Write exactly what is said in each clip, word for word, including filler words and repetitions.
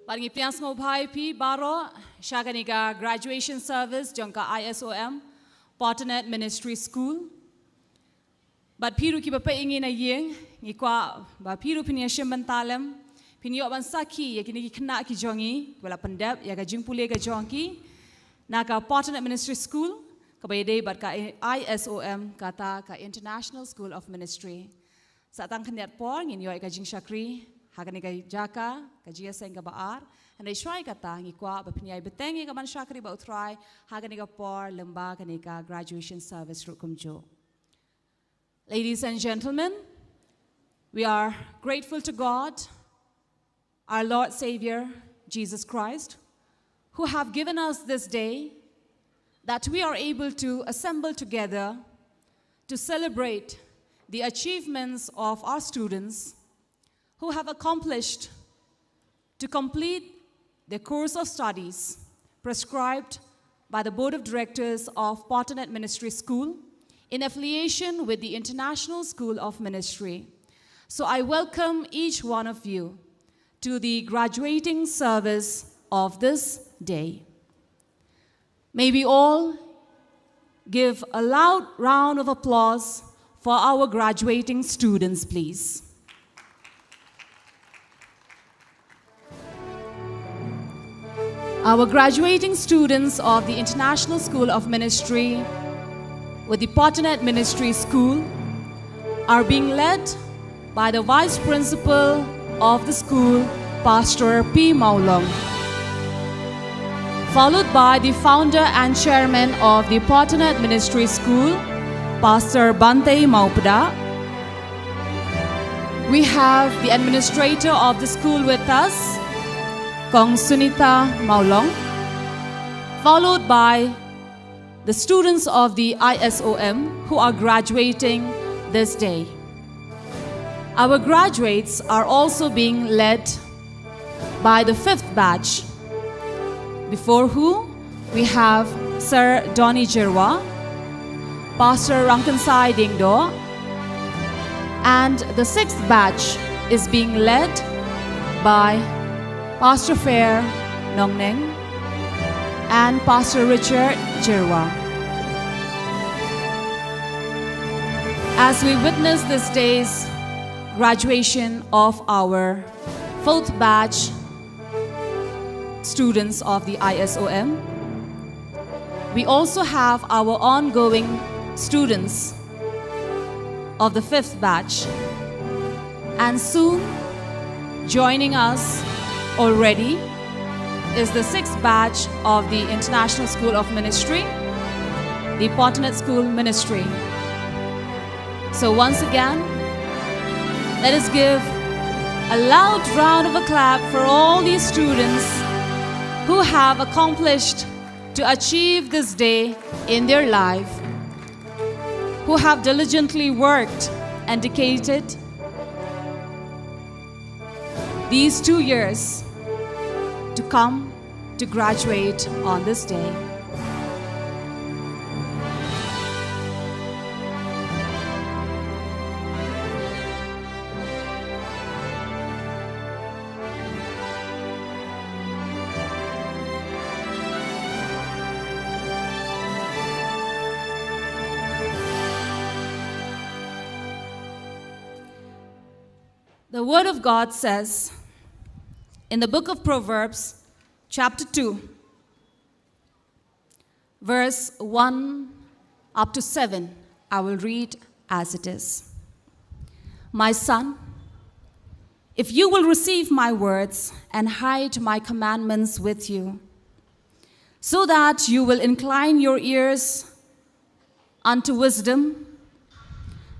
Bad ngi pdiang sngewbha ïa phi baroh sha kane ka graduation service jong ka I S O M Potternet Ministry School. Bad phi ruh kiba peit ïa ngi na ïing, ngi kwah ba phi ruh phin ïa shim bynta lem, phin ïoh ban sakhi ïa kine ki khynnah ki jong ngi kiba la pyndep ïa ka jingpule ka jong ki na ka Potternet Ministry School, kaba ïadei bad ka I S O M, kata ka International School of Ministry. Sa tang khyndiat por ngin ïoh ïa ka jingshakri ha kane ka jaka, ka jingïaseng kaba ar. Hynrei shuwa ïa kata ngi kwah ba phin ïai bteng ïa ka ban shakri bad U Trai ha kane ka por lyngba kane ka graduation service ruh kumjuh. Ladies and gentlemen, we are grateful to God, our Lord Savior, Jesus Christ, who have given us this day, that we are able to assemble together to celebrate the achievements of our students who have accomplished to complete the course of studies prescribed by the Board of Directors of Potternet Ministry School in affiliation with the International School of Ministry. So I welcome each one of you to the graduating service of this day. May we all give a loud round of applause for our graduating students, please. Our graduating students of the International School of Ministry with the Potternet Ministry School are being led by the Vice Principal of the school, Pastor P Mawlong, followed by the founder and chairman of the Potternet Ministry School, Pastor Bante Mawpda. We have the administrator of the school with us, Kong Sunita Mawlong, followed by the students of the I S O M who are graduating this day. Our graduates are also being led by the fifth batch, before whom we have Sir Donny Jirwa, Pastor Rangkansai Dingdo, and the sixth batch is being led by Pastor Fair Nongneng and Pastor Richard Jirwa. As we witness this day's graduation of our fourth batch students of the I S O M, we also have our ongoing students of the fifth batch. And soon, joining us already is the sixth batch of the International School of Ministry, the Potternet School Ministry. So once again, let us give a loud round of a clap for all these students who have accomplished to achieve this day in their life, who have diligently worked and dedicated these two years to come to graduate on this day. The Word of God says in the book of Proverbs, chapter two, verse one up to seven, I will read as it is. My son, if you will receive my words and hide my commandments with you, so that you will incline your ears unto wisdom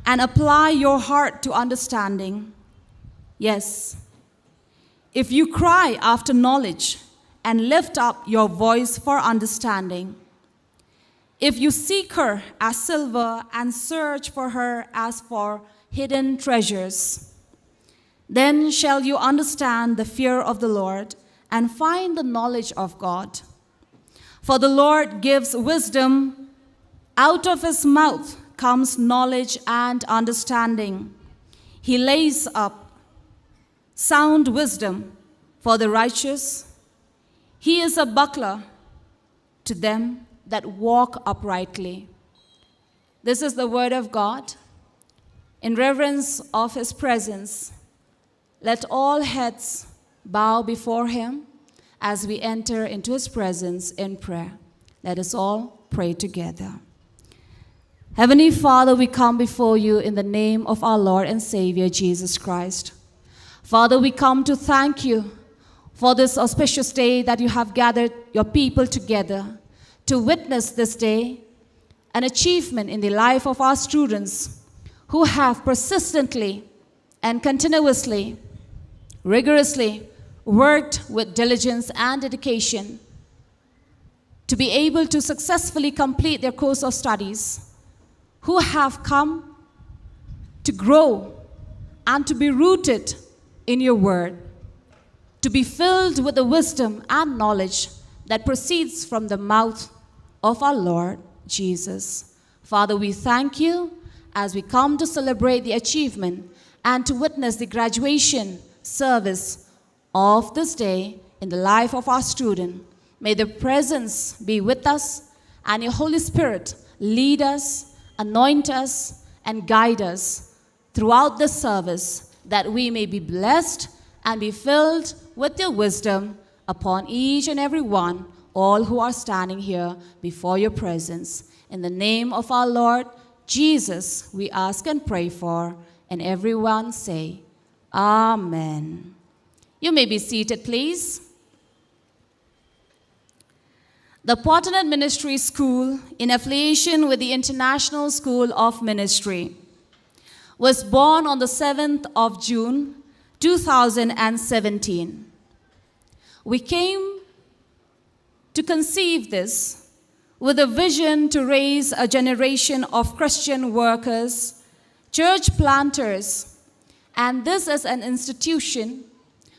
and apply your heart to understanding. Yes, if you cry after knowledge and lift up your voice for understanding, if you seek her as silver and search for her as for hidden treasures, then shall you understand the fear of the Lord and find the knowledge of God. For the Lord gives wisdom, out of his mouth comes knowledge and understanding. He lays up sound wisdom for the righteous. He is a buckler to them that walk uprightly. This is the word of God. In reverence of his presence, let all heads bow before him as we enter into his presence in prayer. Let us all pray together. Heavenly Father, we come before you in the name of our Lord and Savior Jesus Christ. Father, we come to thank you for this auspicious day that you have gathered your people together to witness this day, an achievement in the life of our students who have persistently and continuously, rigorously worked with diligence and dedication to be able to successfully complete their course of studies, who have come to grow and to be rooted in your word, to be filled with the wisdom and knowledge that proceeds from the mouth of our Lord Jesus. Father, we thank you as we come to celebrate the achievement and to witness the graduation service of this day in the life of our student. May the presence be with us and your Holy Spirit lead us, anoint us, and guide us throughout this service, that we may be blessed and be filled with your wisdom upon each and every one, all who are standing here before your presence. In the name of our Lord Jesus, we ask and pray for, and everyone say, Amen. You may be seated, please. The Potternet Ministry School, in affiliation with the International School of Ministry, was born on the seventh of June, two thousand seventeen. We came to conceive this with a vision to raise a generation of Christian workers, church planters, and this is an institution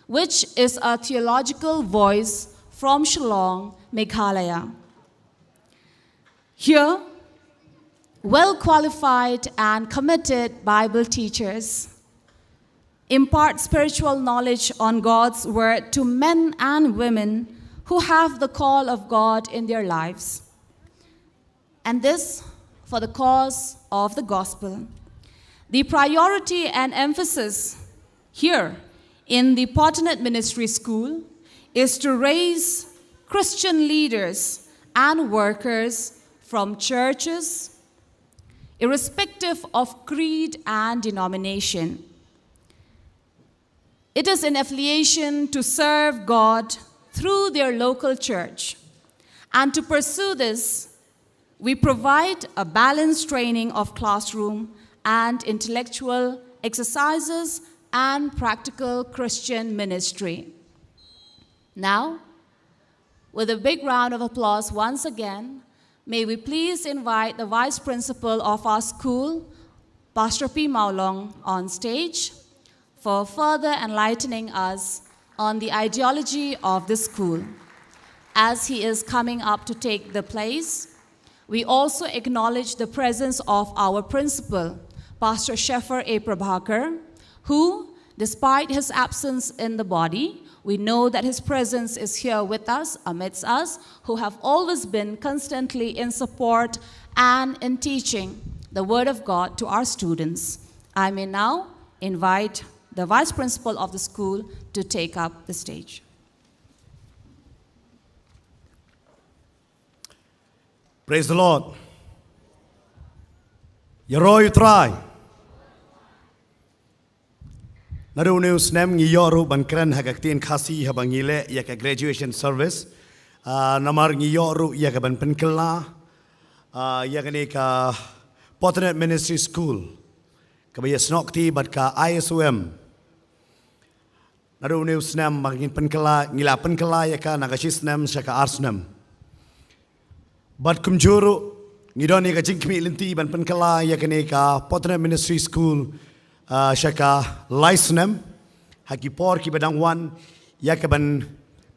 which is a theological voice from Shillong, Meghalaya. Here, well qualified and committed Bible teachers impart spiritual knowledge on God's word to men and women who have the call of God in their lives. And this for the cause of the gospel. The priority and emphasis here in the Potternet Ministry School is to raise Christian leaders and workers from churches, irrespective of creed and denomination. It is in affiliation to serve God through their local church. And to pursue this, we provide a balanced training of classroom and intellectual exercises and practical Christian ministry. Now, with a big round of applause once again, may we please invite the Vice Principal of our school, Pastor P. Maulong, on stage for further enlightening us on the ideology of the school. As he is coming up to take the place, we also acknowledge the presence of our principal, Pastor Sheffer A. Prabhakar, who, despite his absence in the body, we know that his presence is here with us, amidst us, who have always been constantly in support and in teaching the Word of God to our students. I may now invite the Vice Principal of the school to take up the stage. Praise the Lord. Ïaroh ïa u Trai. Naduh une u snem ngi ïoh ruh ban kren ha ka ktien Khasi haba ngi leh ïa ka graduation service. Ah, namar ngi ïoh ruh ïa ka ban pynkylla, ah, ïa kane ka Potternet Ministry School, kaba ïasnoh kti bad ka I S O M. Naduh une u snem ba ngin pynkylla, ngi la pynkylla ïa ka na ka shi snem sha ka ar snem. Bad kumjuh ruh ngi don ïa ka jingkhmih lynti ban pynkylla ïa kane ka Potternet Ministry School, ah, sha ka lai snem ha ki por kiba dang wan, ïa ka ban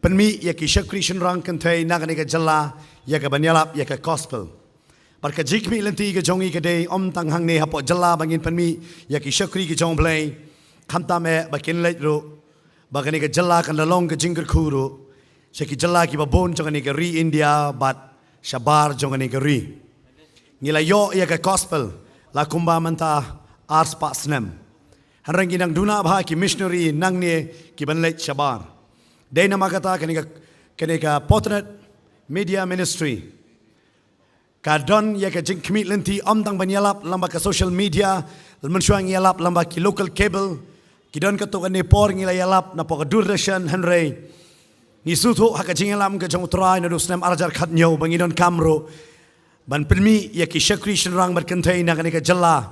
pynmih ïa ki shakri shynrang kynthei na kane ka jylla ïa ka ban ïalap ïa ka gospel. Bad ka jingkhmih lynti ka jong ngi ka dei ym tang hangne hapoh jylla ba ngin pynmih ïa ki shakri ki jong U Blei, khamtam eh ba kin leit ruh Ba kane ka jylla kan da long ka jingkyrkhu ruh sha ki jylla kiba bun jong kane ka ri India bad shabar jong kane ka ri. Ngi la ïoh ïa ka gospel la kumba mynta ar spah snem. Hynrei ngi nang duna bha ki missionary nangne kiban leit shabar. Dei namar kata kane ka, kane ka Potnet Media Ministry ka don ïa ka jingkhmih lynti, ym tang ban ïalap lyngba ka social media, mynshuwa ngi ïalap lyngba ki local cable, ki don katto katne por ngi la ïalap na pdeng ka Doordarshan, hynrei ngi sngewthuh ha ka jingïalam ka jong U Trai naduh u snem ar hajar khathynñiew ba ngi donkam ruh ban pynmih ïa ki shakri shynrang bad kynthei na kane ka jylla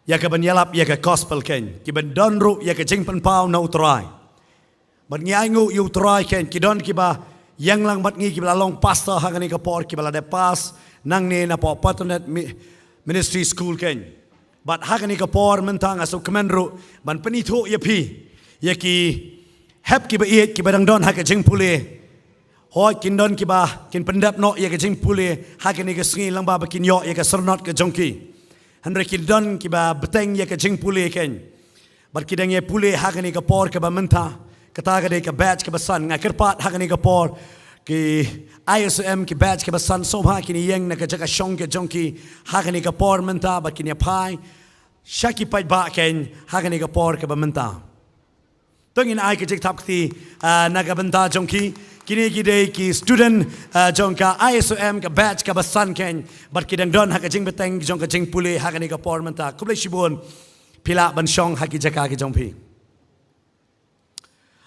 ïa kaban ïalap ïa ka gospel kein, kiban don ruh ïa ka jingpynpaw na U Trai. Bad ngi ainguh ïa U Trai kein, ki don kiba ïeng lang bad ngi kiba la long pastor ha kane ka por, kiba la dep pass nangne na pdeng Potnet Mi-, Ministry School kein. Bad ha kane ka por mynta nga sngewkmen ruh ban pynithuh ïa phi ïa ki hep kiba ïeit kiba dang don ha ka jingpule. Hooid, kin don kiba kin pyndep noh ïa ka jingpule ha kane ka sngi lyngba ba kin ïoh ïa ka syrnod ka jong ki. Hynrei kin don kiba bteng ïa ka jingpule kein. Bad ki dang ïa pule ha kane ka por kaba mynta. Kata ka dei ka batch kaba san. Nga kyrpad ha kane ka por ki I S O M ki batch kaba san sngewbha kin ïeng na ka jaka shong ka jong ki ha kane ka por mynta bad kin ïa phai sha ki paidbah kein ha kane ka por kaba mynta. To ngin ai ka jingthap kti, ah, na ka bynta jong ki. Kine ki dei ki student, ah, jong ka I S O M ka batch kaba san kein. Bad ki dang don ha ka jingbteng jong ka jingpule ha kane ka por mynta. Khublei shibun. Phi lah ban shong ha ki jaka ki jong phi.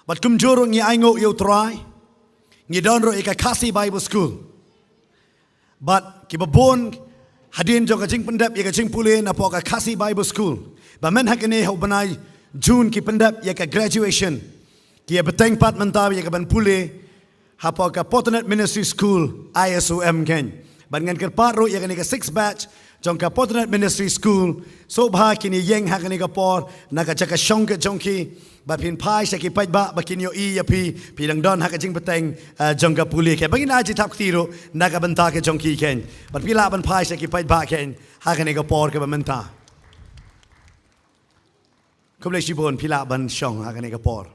Bad kumjuh ruh ngi ainguh ïa U Trai. Ngi don ruh ïa ka Khasi Bible School. Bad kiba bun hadien jong ka jingpyndep ïa ka jingpule na pdeng ka Khasi Bible School. Ba myn ha kane ha u bnai June ki pyndep ïa ka graduation. Ki ïa bteng pat mynta ïa kaban pule ha pdeng ka Potnet Ministry School I S O M kein. Bad ngan kyrpad ruh ïa kane ka six batch jong ka Potnet Ministry School. Sngewbha kin ïeng ha kane ka por na ka jaka shong ka jong ki. Ba phin phai sha ki paidbah ba kin ïohi ïa phi, phi dang don ha ka jingbteng, eh, jong ka pule kein. Ba ngin ai jingthap kti ruh na ka bynta ka jong ki kein. Bad phi lah ban phai sha ki paidbah kein ha kane ka por kaba mynta. Khublei shibun, phi lah ban shong ha kane ka por.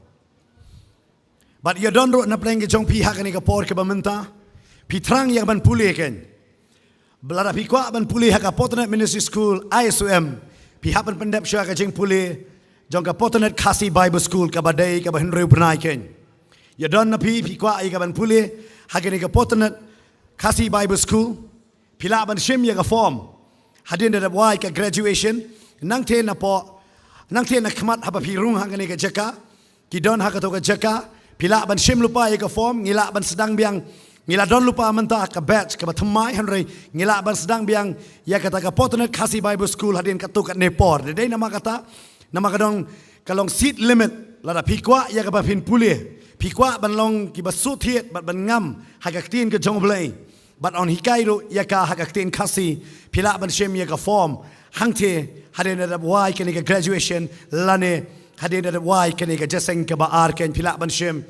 Bad ïa don ruh na pdeng ka jong phi ha kane ka por kaba mynta. Phi thrang ïa kaban pule kein. Lada phi kwah ban pule ha ka Potnet Ministry School I S O M, phi hap ban pyndep shuwa ka jingpule jong ka Potnet Khasi Bible School kaba dei kaba hynriew bnai kein. Ïa don na phi, phi kwah ïa kaban pule ha kane ka Potnet Khasi Bible School, phi lah ban shim ïa ka form. Hadien da dep wai ka graduation, nangtei na pdeng, nangtei na khmat haba phi rung ha kane ka jaka, ki don ha kato ka jaka, phi lah ban shim lypa ïa ka form, ngi lah ban sdang biang, ngi la don lypa mynta ka batch kaba thymmai, hynrei ngi lah ban sdang biang ïa kata ka Potnet Khasi Bible School hadien katto katne por. Dei namar kata, namar ka don ka long seat limit, lada phi kwah ïa kaba phin pule, phi kwah ban long kiba sngewthuh bad ban ngam ha ka ktien ka jong U Blei. Bad yn hikai ruh ïa ka ha ka ktien Khasi, phi lah ban shim ïa ka form hangtei hadien da dep wai kane ka graduation lane hadien da dep wai kane ka jingïaseng kaba ar kein, phi lah ban shim,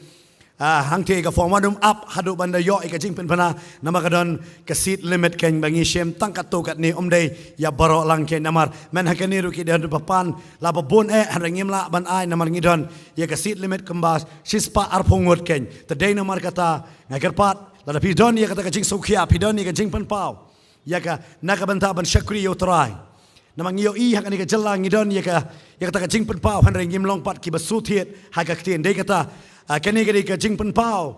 ah, hangtei ka form, wat nym ap haduh ban da ïoh ïa ka jingpynbna namar ka don ka seat limit kein, ba ngi shim tang katto katne, ym dei ïa baroh lang kein. Namar myn ha kane ruh ki don ba pan la ba bun eh, hynrei ngim lah ban ai namar ngi don ïa ka seat limit kumba shispah arphew ngut kein. Te dei namar kata nga kyrpad, lada phi don ïa kata ka jingsngewkhia, phi don ïa ka jingpynpaw ïa ka, na ka bynta ban shakri ïa U Trai. Namar ngi ïohi ha kane ka jylla ngi don ïa ka, ïa kata ka jingpynpaw, hynrei ngim long pat kiba sngewthuh ha ka ktien. Dei kata, ah, kane ka dei ka jingpynpaw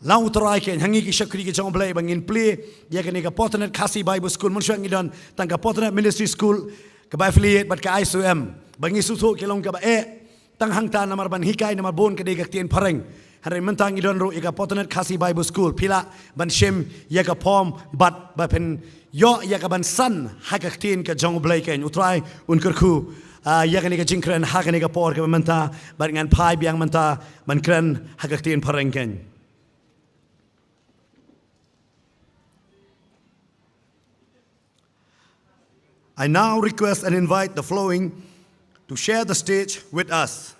na U Trai kein ha ngi ki shakri ki jong U Blei ba ngin plie ïa kane ka Potnet Khasi Bible School. Mynshuwa ngi don tang ka Potnet Ministry School kaba affiliate bad ka I S O M, ba ngi sngewthuh ki long kaba eh tang hangta namar ban hikai, namar bun ka dei ka ktien phareng. Hynrei mynta ngi don ruh ïa ka Potnet Khasi Bible School, phi lah ban shim ïa ka form bad ba phin ïoh ïa kaban san ha ka ktien ka jong U Blei kein. U Trai un kyrkhu, ah, ïa kane ka jingkren ha kane ka por kaba mynta, bad ngan phai biang mynta ban kren ha ka ktien phareng kein. I now request and invite the following to share the stage with us.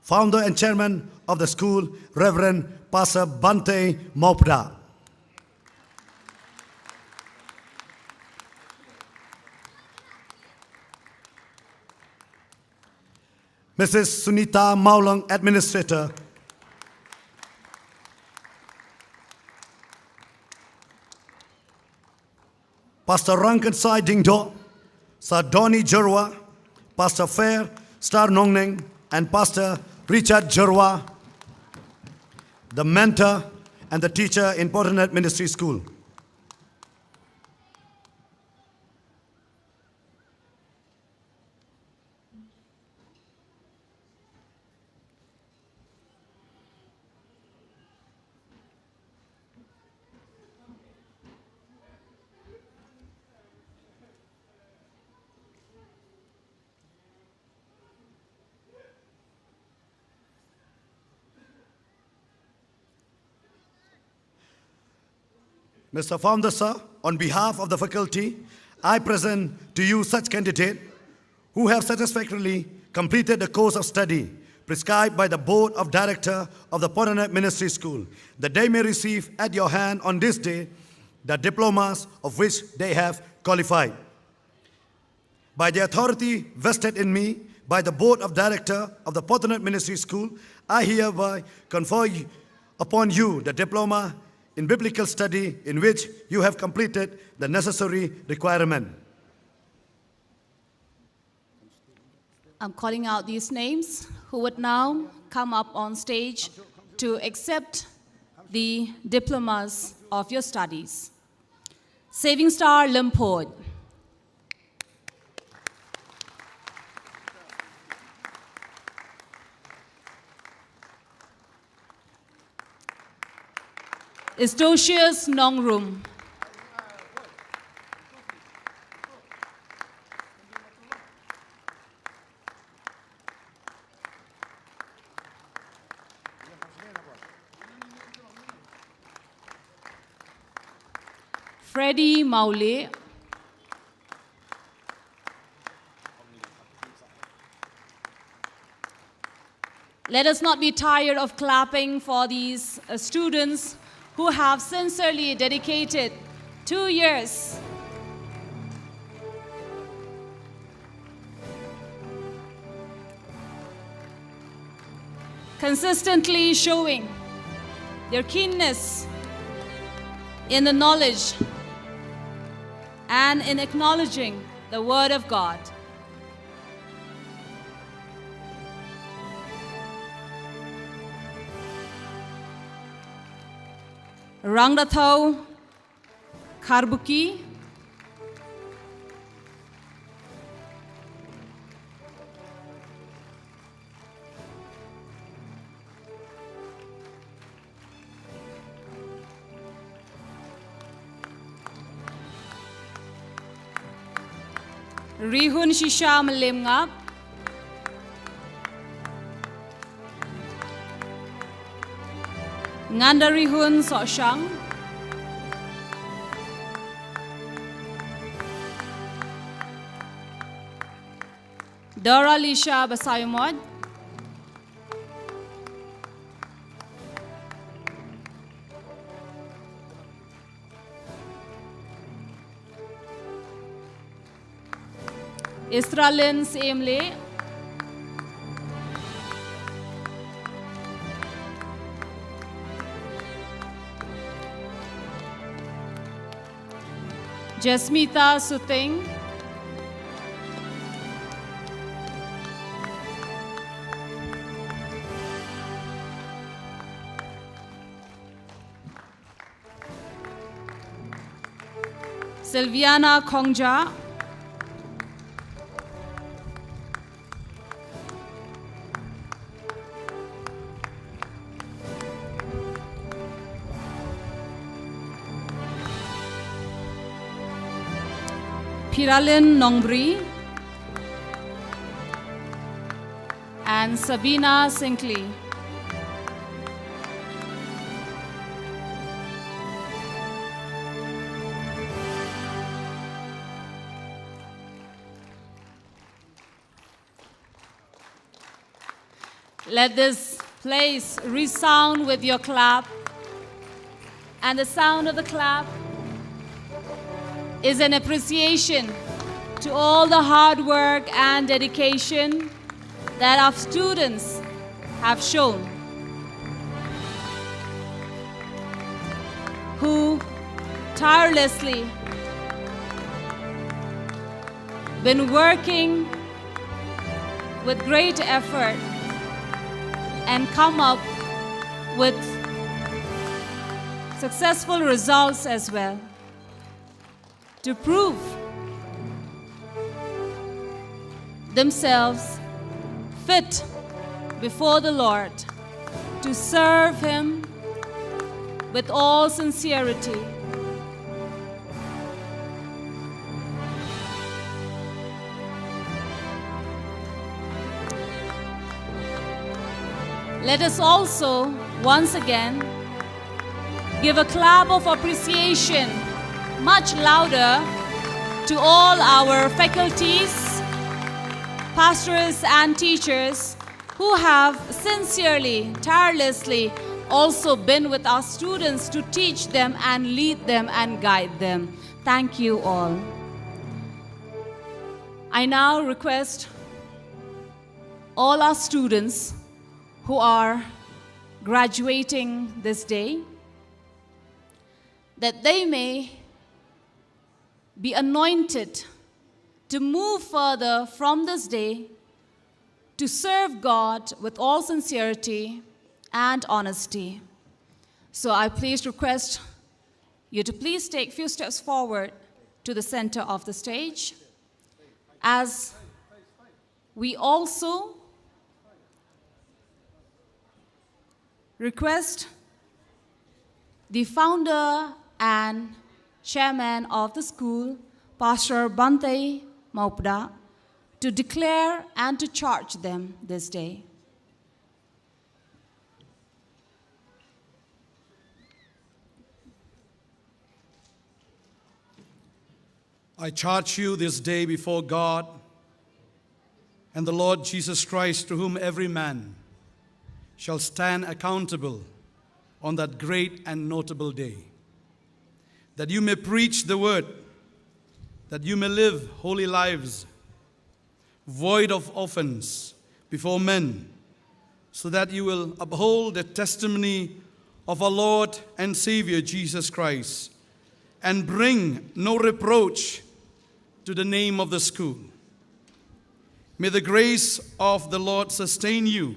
Founder and chairman of the school, Reverend Pastor Bhante Mawphda. Missus Sunita Mawlong, Administrator. Pastor Rangkansai Dingdo, Sir Donny Jyrwa, Pastor Fair Star Nongneng, and Pastor Richard Jyrwa, the mentor and the teacher in Porthaneth Ministry School. Mister Founder, sir, on behalf of the faculty, I present to you such candidate who have satisfactorily completed the course of study prescribed by the Board of Director of the Porthaneth Ministry School, that they may receive at your hand on this day the diplomas of which they have qualified. By the authority vested in me by the Board of Director of the Porthaneth Ministry School, I hereby confer y- upon you the diploma in biblical study in which you have completed the necessary requirement. I'm calling out these names who would now come up on stage to accept the diplomas of your studies. Saving Star Lymphoid. Estosius Nongrum. Freddy Maule. Let us not be tired of clapping for these uh, students who have sincerely dedicated two years consistently showing their keenness in the knowledge and in acknowledging the Word of God. Rangdathau Kharbuki. Rihun Shisha Mlem Ngap. Nganda Rihun Sohshang. Dora Lisha Basayumot. Israelin Siemle. Jasmita Suting. Silviana Khongja. Piralin Nongbri and Sabina Sinkley. Let this place resound with your clap. And the sound of the clap is an appreciation to all the hard work and dedication that our students have shown, who tirelessly been working with great effort and come up with successful results as well, to prove themselves fit before the Lord to serve Him with all sincerity. Let us also once again give a clap of appreciation, much louder, to all our faculties, pastors, and teachers who have sincerely, tirelessly also been with our students to teach them and lead them and guide them. Thank you all. I now request all our students who are graduating this day, that they may be anointed to move further from this day to serve God with all sincerity and honesty. So I please request you to please take few steps forward to the center of the stage as we also request the founder and chairman of the school, Pastor Bhante Mawpdah, to declare and to charge them this day. I charge you this day before God and the Lord Jesus Christ, to whom every man shall stand accountable on that great and notable day, that you may preach the word, that you may live holy lives, void of offense before men, so that you will uphold the testimony of our Lord and Savior Jesus Christ, and bring no reproach to the name of the school. May the grace of the Lord sustain you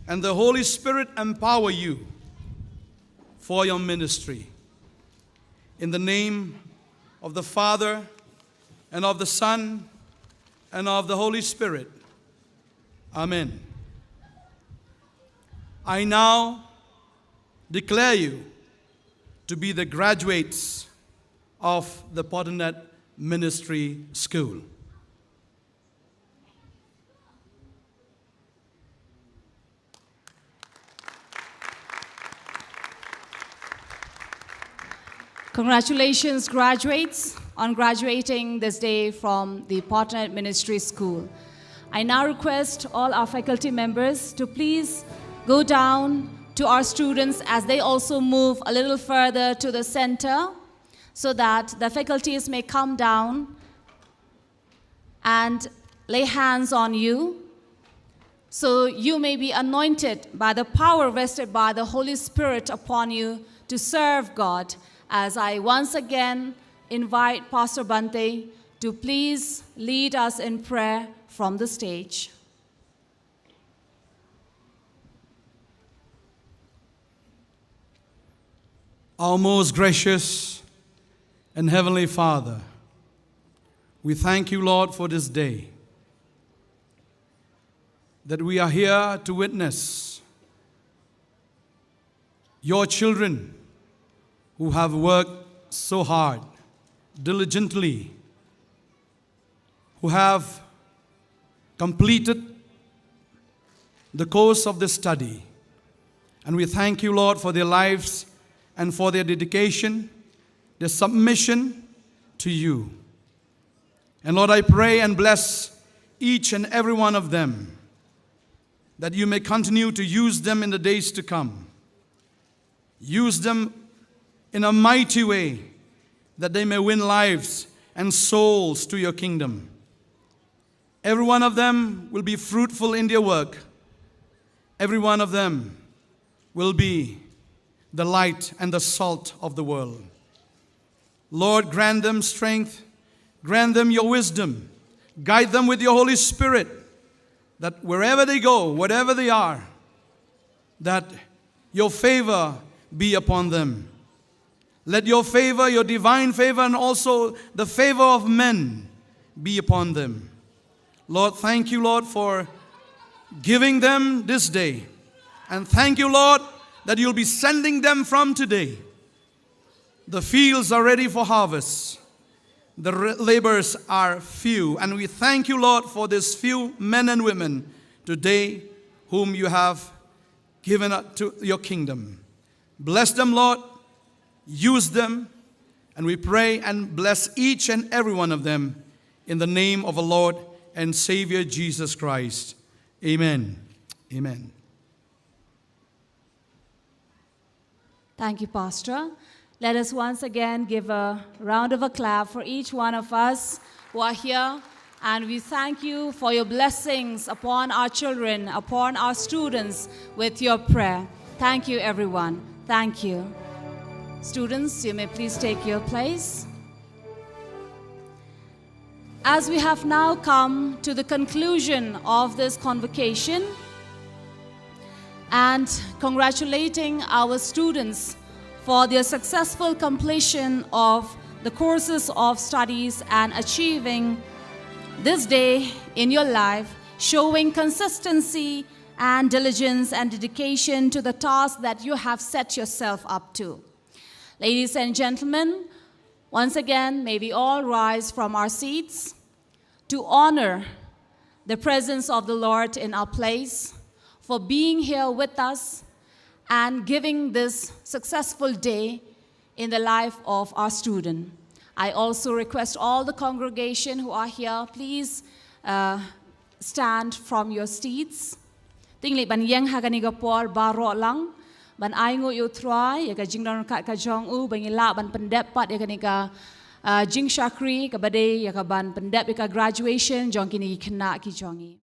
and the Holy Spirit empower you for your ministry. In the name of the Father, and of the Son, and of the Holy Spirit. Amen. I now declare you to be the graduates of the Potanet Ministry School. Congratulations, graduates, on graduating this day from the Potanet Ministry School. I now request all our faculty members to please go down to our students as they also move a little further to the center so that the faculties may come down and lay hands on you, so you may be anointed by the power vested by the Holy Spirit upon you to serve God. As I once again invite Pastor Bhante to please lead us in prayer from the stage. Our most gracious and heavenly Father, we thank you, Lord, for this day that we are here to witness your children who have worked so hard, diligently, who have completed the course of the study. And we thank you, Lord, for their lives and for their dedication, their submission to you. And Lord, I pray and bless each and every one of them, that you may continue to use them in the days to come. Use them in a mighty way, that they may win lives and souls to your kingdom. Every one of them will be fruitful in their work. Every one of them will be the light and the salt of the world. Lord, grant them strength, grant them your wisdom, guide them with your Holy Spirit, that wherever they go, whatever they are, that your favor be upon them. Let your favor, your divine favor, and also the favor of men be upon them. Lord, thank you, Lord, for giving them this day. And thank you, Lord, that you'll be sending them from today. The fields are ready for harvest. The re- laborers are few. And we thank you, Lord, for these few men and women today whom you have given up to your kingdom. Bless them, Lord. Use them. And we pray and bless each and every one of them in the name of our Lord and Savior Jesus Christ. Amen. Amen. Thank you, Pastor. Let us once again give a round of a clap for each one of us who are here. And we thank you for your blessings upon our children, upon our students with your prayer. Thank you, everyone. Thank you. Students, you may please take your place. As we have now come to the conclusion of this convocation, and congratulating our students for their successful completion of the courses of studies and achieving this day in your life, showing consistency and diligence and dedication to the task that you have set yourself up to. Ladies and gentlemen, once again, may we all rise from our seats to honor the presence of the Lord in our place, for being here with us and giving this successful day in the life of our student. I also request all the congregation who are here, please uh, stand from your seats. Te ngi leit ban ïeng ha kane ka por baroh lang, ban ai nguh ïa U Trai ïa ka jingdon ryngkat ka jong u, ba ngin lah ban pyndep pat ïa kane ka uh, jingshakri kaba dei ïa ka ban pyndep ïa ka graduation jong kine ki khynnah ki jong ngi.